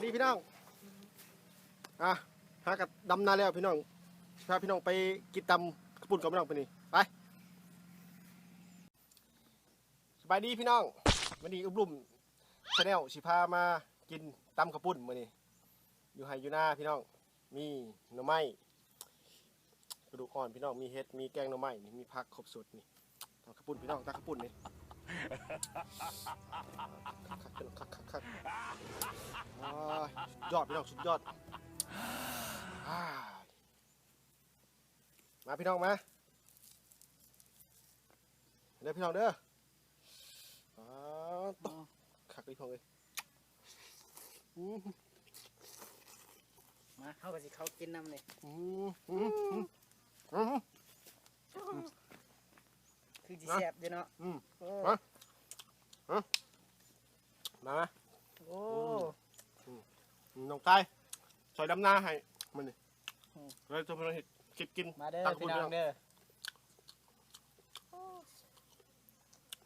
ນີ້ພີ່ນ້ອງ ອ່ະ ຫາກັນດຳນາແລ້ວພີ່ນ້ອງ ຊິພາພີ່ນ້ອງໄປກິນຕຳເຂົ້າປຸ້ນກ່ອນພີ່ນ້ອງ ໄປນີ້ ໄປ. ສະບາຍດີພີ່ນ້ອງ ມື້ນີ້ອຸບລຸມແຊນແນວ ຊິພາມາກິນຕຳເຂົ້າປຸ້ນມື້ນີ້ ຢູ່ໄຮ່ຢູ່ນາພີ່ນ້ອງ ມີໜໍ່ໄມ້ ກະດູກອ່ອນພີ່ນ້ອງ ມີເຫັດ ມີແກງໜໍ່ໄມ້ນີ້ ມີຜັກຄົບຊຸດນີ້ ຕຳເຂົ້າປຸ້ນພີ່ນ້ອງ ຕຳເຂົ້າປຸ້ນນີ້ ຄັກໆ ພີ່ນ້ອງ ຄັກໆ ຄັກໆ ໂອ້ຍ ສຸດຍອດພີ່ນ້ອງ ສຸດຍອດ ອ່າ ມາພີ່ນ້ອງມາ ເດີພີ່ນ້ອງເດີ ອ່າ ຄັກເລີຍພີ່ນ້ອງເອີຍ ອືມ ມາ ເຮົາກໍຊິເຂົ້າກິນນຳນີ້ ອືມ ອືມ ອືມ ອືມ ຄືຊິແຊບຢູ່ເນາະ ອືມ ໂອ້ ມາ ມາ ມາ ໂອ້ ອືມ ອືມ ນ້ອງຊາຍ ຊ່ອຍດຳນາໃຫ້ມື້ນີ້ ອືມ ເລີຍຈະມາເຮັດຄລິບກິນ ມາເດີ ຕຳເຂົ້າປຸ້ນ ພີ່ນ້ອງເດີ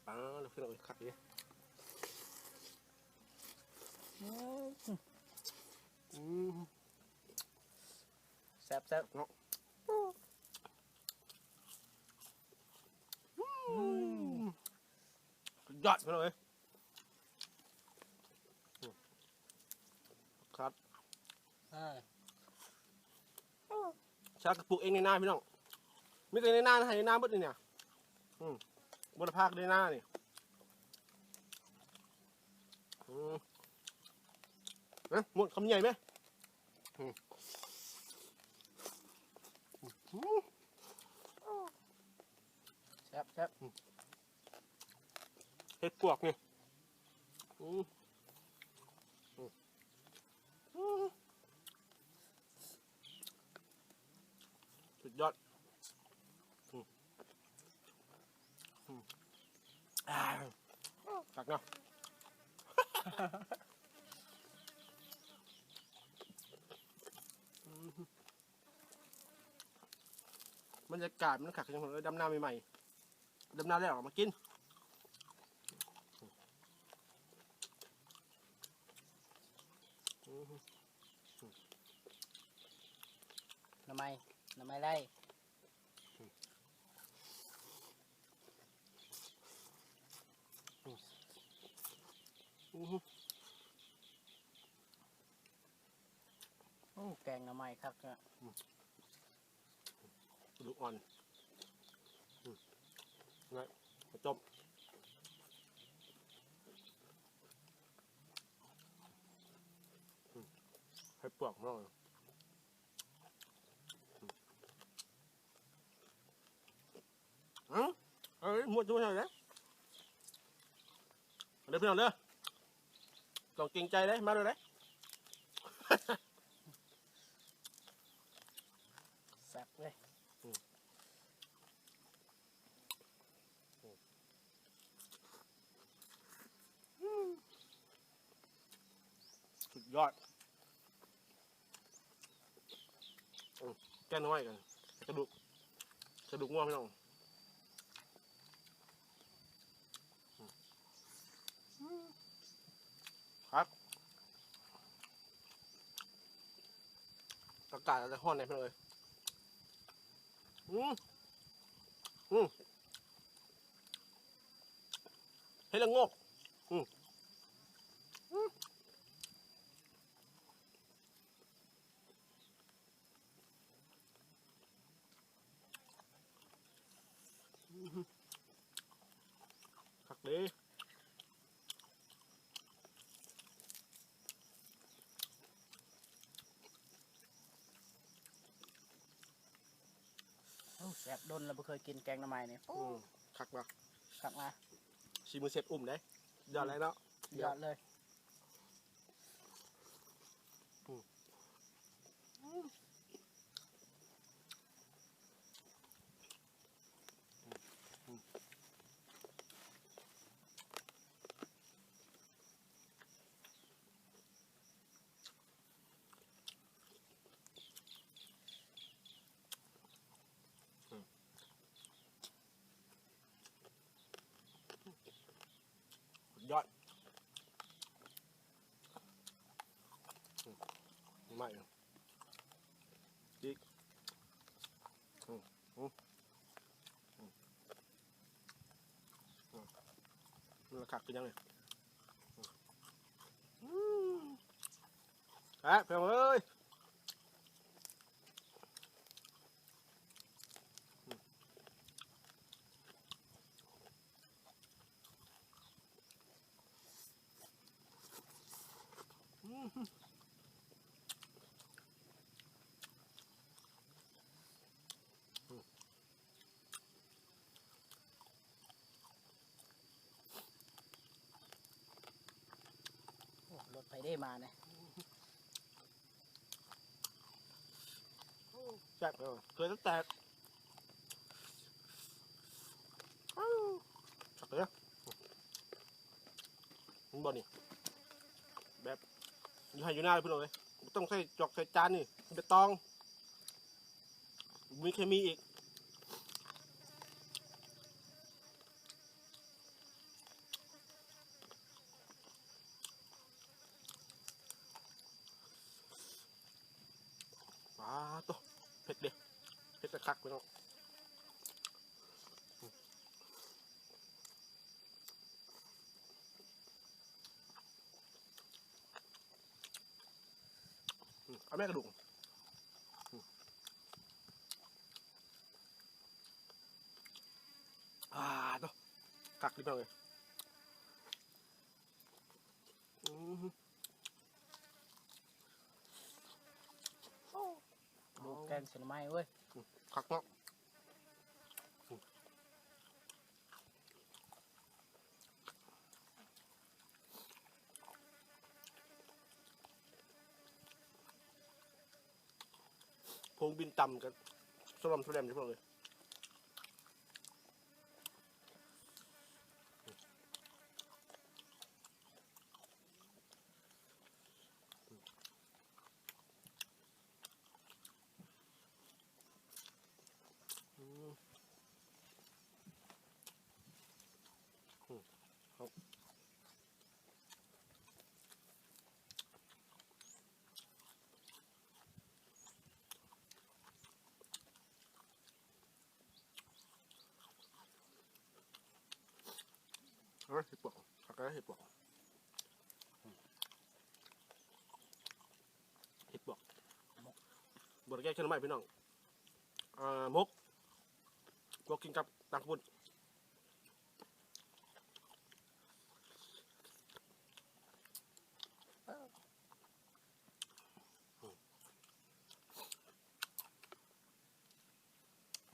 ອ່າ ພີ່ນ້ອງເອີຍ ຄັກເດ້ ອືມ ອືມ ແຊບໆ ເນາະ ອືມ ອືມ ສຸດຍອດພີ່ນ້ອງເອີຍ ອືມ ຄັກ ອ່າ ຊາກະປູກເອງໃນນາພີ່ນ້ອງ ມີແຕ່ໃນນາ ໃນໄຮ່ໃນນາເບິດນີ້ນະ ອືມ ບໍ່ໄດ້ພາກໃນນານີ້ ອືມ ເອີ ໝົດຄຳໃຫຍ່ແມະ ອືມ ອືມ ແຊບໆ ອືມ ເຫັດປວກນີ້ ອືມ ອືມ ອືມ ສຸດຍອດ ອືມ ອືມ ອ່າ ຄັກເນາະ ອືມ ບັນຍາກາດມັນຄັກ ດຳນາໃໝ່ໆ ດຳນາແລ້ວເອົາມາກິນ ອືມ ໜໍ່ໄມ້ ໜໍ່ໄມ້ໄລ່ ອືມ ໂອ້ ແກງໜໍ່ໄມ້ຄັກເນາະ ອືມ ກະດູກອ່ອນ ອືມ ໄວ້ ໄປຕົ້ມ ອືມ ໃຫ້ປວກເນາະ ອືມ ເອົາໝົດທຸກຢ່າງເດ້ ເດີພີ່ນ້ອງເດີ ຕ້ອງເກງໃຈເດ້ ມາໂລດເດ້ ແຊບເວີຍ ອືມ ອືມ ສຸດຍອດ ອືມ ແກງໜໍ່ໄມ້ກັນ ກະດູກ ກະດູກງົວພີ່ນ້ອງ ອືມ ຄັກ ອາກາດອາດຈະຮ້ອນແດ່ພີ່ນ້ອງເອີຍ ອືມ ອືມ ເຮັດລະໂງກ ອືມ ອືມ ຄັກເດ້ ໂອ້ ແຊບ ດົນແລ້ວບໍ່ເຄີຍກິນແກງໜໍ່ໄມ້ນີ້ ໂອ້ ອືມ ຄັກເນາະ ຄັກນະ ສີມືເຊຟອຸ້ມເດ້ ຍອດເລີຍເນາະ ຍອດເລີຍ ອືມ ອືມ ອືມ ອືມ ຍອດ ໄມ້ອີກ ອືມ ອືມ ອືມ ມັນລະຄັກຄືຫຍັງນີ້ ອືມ ແຊບ ພີ່ນ້ອງເອີຍ. ໂອ້ ລົດໃຜເດ້ມານີ້ ແຊບເລີຍ ເກືອແຕກ ຄັກເລີຍ ເຫັນບໍ່ນີ້ ແບບຢູ່ໄຮ່ຢູ່ນາເລີຍພີ່ນ້ອງເອີຍ ບໍ່ຕ້ອງໃສ່ຈອກໃສ່ຈານນີ້ ໃບຕອງ ບໍ່ມີເຄມີອີກ. ປາໂຕ ເຜັດເດ້ ເຜັດຄັກໆ ພີ່ນ້ອງ ອືມ ເອົາແມ່ກະດູກ ອືມ ອາໂຕ ຄັກດີພີ່ນ້ອງເອີຍ ອືມ ໂອ້ ກະດູກແກງໃສ່ໜໍ່ໄມ້ເວີຍ ອືມ ຄັກເນາະ ອືມ. ໂພງບິນຕ່ຳກັນສະຫຼອມສະແຫຼມຢູ່ພວກເອີຍ ອືມ ອືມ ເອົາ ເອີ ເຫັດປວກ ຄັກແທ້ເຫັດປວກ ເຫັດປວກ ບໍ່ໄດ້ແກງເທື່ອໜໍ່ໄມ້ພີ່ນ້ອງ ອ່າ ໝົກ ໝົກກິນກັບຕຳເຂົ້າປຸ້ນ. ອືມ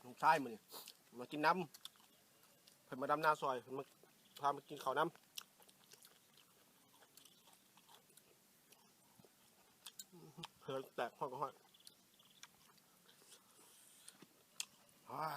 ລູກຊາຍມື້ນີ້ມາກິນນຳ ເພິ່ນມາດຳນາຊ່ອຍ ເພິ່ນມາ ພາມາກິນເຂົ້ານຳ ເຫື່ອແຕກ ຮ້ອນກໍຮ້ອນ ອາ.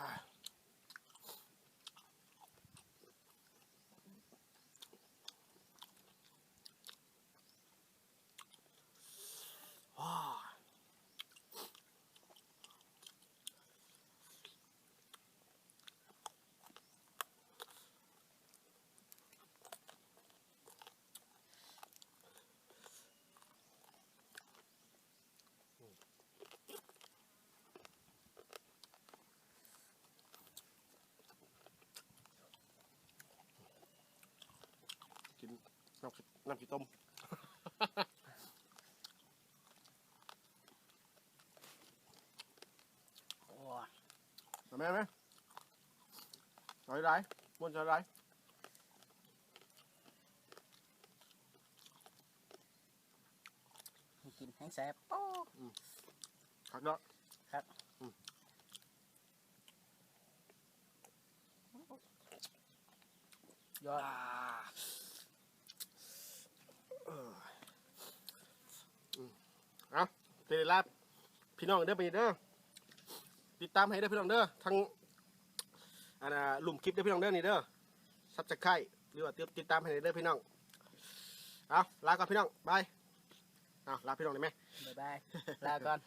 ກິນນ້ຳ ນ້ຳຂີ້ຕົມ ໂອ້ຍ ເອົາແມ່ ແມ່ ເອົາຫຼາຍໆ ມ່ວນໃສ່ຫຼາຍ. ກິນແຮງແຊບ ໂອ້ ອືມ ຄັກເນາະ ຄັກ ອືມ ຍອດ ອາ ເອີ ອືມ ເອົາ ເດລາ ພີ່ນ້ອງເດີ ໄປເດີ ຕິດຕາມໃຫ້ເດີພີ່ນ້ອງເດີ ທັງ ອັນນ່າ ລຸ່ມຄລິບເດີພີ່ນ້ອງເດີ ນີ້ເດີ Subscribe ຫຼືວ່າຕິດ ຕິດຕາມໃຫ້ເດີພີ່ນ້ອງ ເອົາ ລາກ່ອນພີ່ນ້ອງ ບາຍ ເອົາ ລາພີ່ນ້ອງໄດ້ໄໝ? ບາຍບາຍ ລາກ່ອນ.